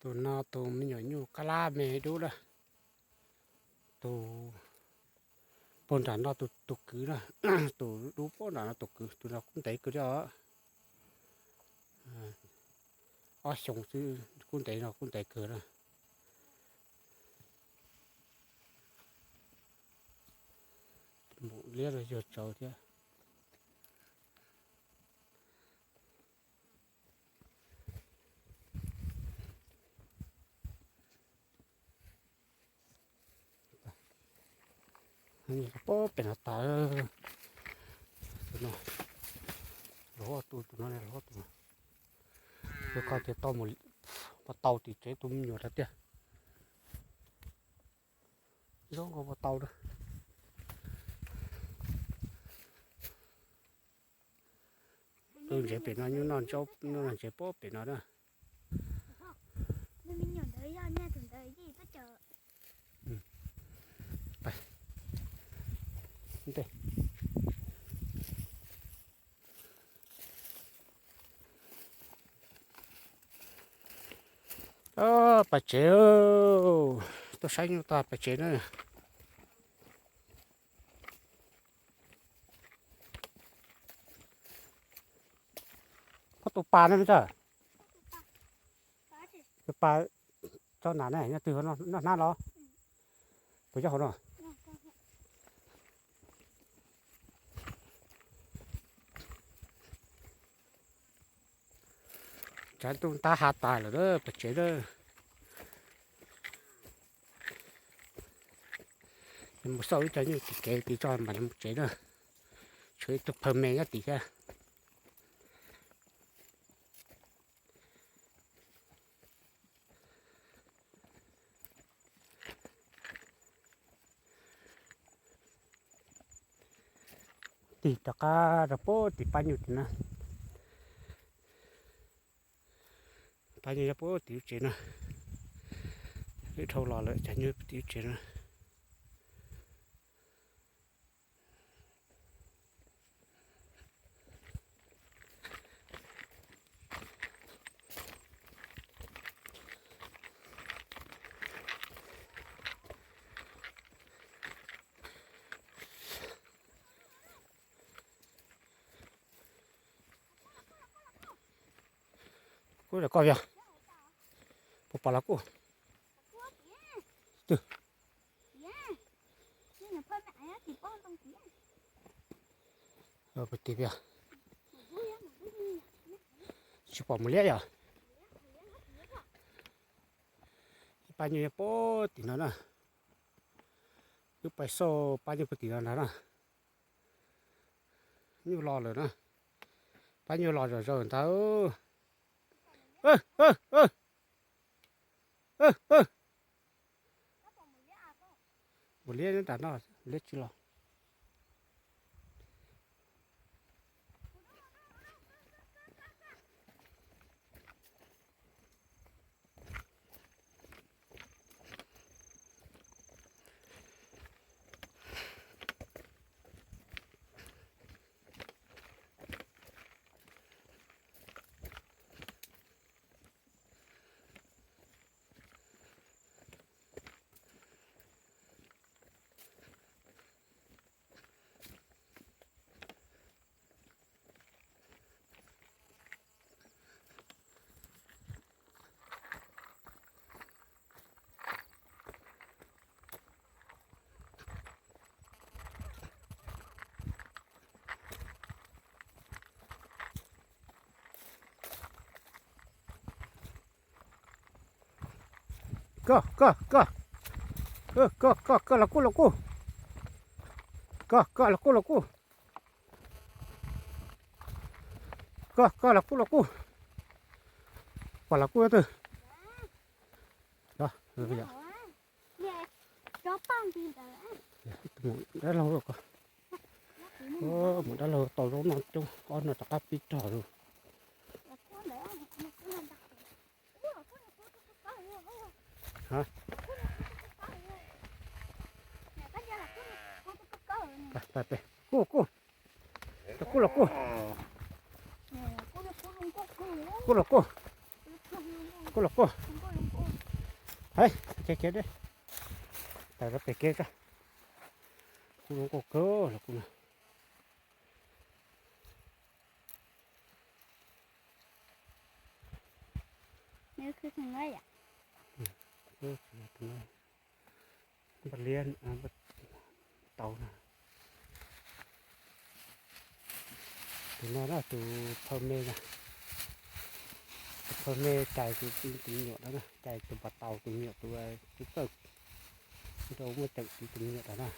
Tus no tus me nyuam nyuj kab lab me dub na. Tus puag nram no tus kwv na, tus dub puag nram no tus kwv, tus no kub ntev kawg thiab os. Ob xyoos xwb kub ntev no kub ntev kawg na. Npum liab los yuag tsawv thiab. Pob pem no tas. Tus no los tus, tus no los tus. Tus ko ces tau mus, puas tau tim tsev tus me nyuam rau tiag. Zoo nkaus puas tau na. Tus ntsev pem no, nyuj noj ntsev pob pem no na. Pais tsev, tuaj saib nyuj tag pais tsev na. Koj tus pas ne me ntxhais? Tus pas tso nas ne, nyob twg, noj hnab los? Puas yog hauv no? Tshav ntuj ntab hav tas lawm na, pais tsev na. Mus xauj ib co nyuj tim kev tid tso mam li mus tsev na. Tshuav ib tug phaw me nyob tim thiab. Tig rov qab rau puag tim pab nyuj tim na. Pab nyuj nyob puag tim lub tsev na. Lwm dhau los lawm, cas nyuj tim lub tsev na. Kuj los koj yog, puas pom los kuj. Twg? Puag tim peb, tsis pom mus liab yog. Pab nyuj nyob puag tim no na. Wb pais xauj pab nyuj puag tim no ntag na. Nyuj los lawm na. Pab nyuj los zom zaws ntag. Mus liab nram no, liab tsis los. Koj, koj, koj. Koj, koj, koj, koj los kuj los kuj. Koj, koj los kuj los kuj. Koj, koj los kuj los kuj. Pom los kuj twg. Mus dab laug, mus dab laug tau zaub noj coob, ob no rov qab pib rog lawm. Kuj, kuj, kuj los kuj. Kuj los kuj. Kuj los kuj. Hais, khiav khiav deb, tawm rau pem kev tso. Kuv zoo nkauj kawg los kuv no. Npaj liab tau na. Tus no na, tus phaw me na. Tus phaw me cais tus, tus me nyuam no na, cais tus npam tau tus me nyuam tus, tus txawj nrau muaj ceem tus, tus me nyuam ntawd na.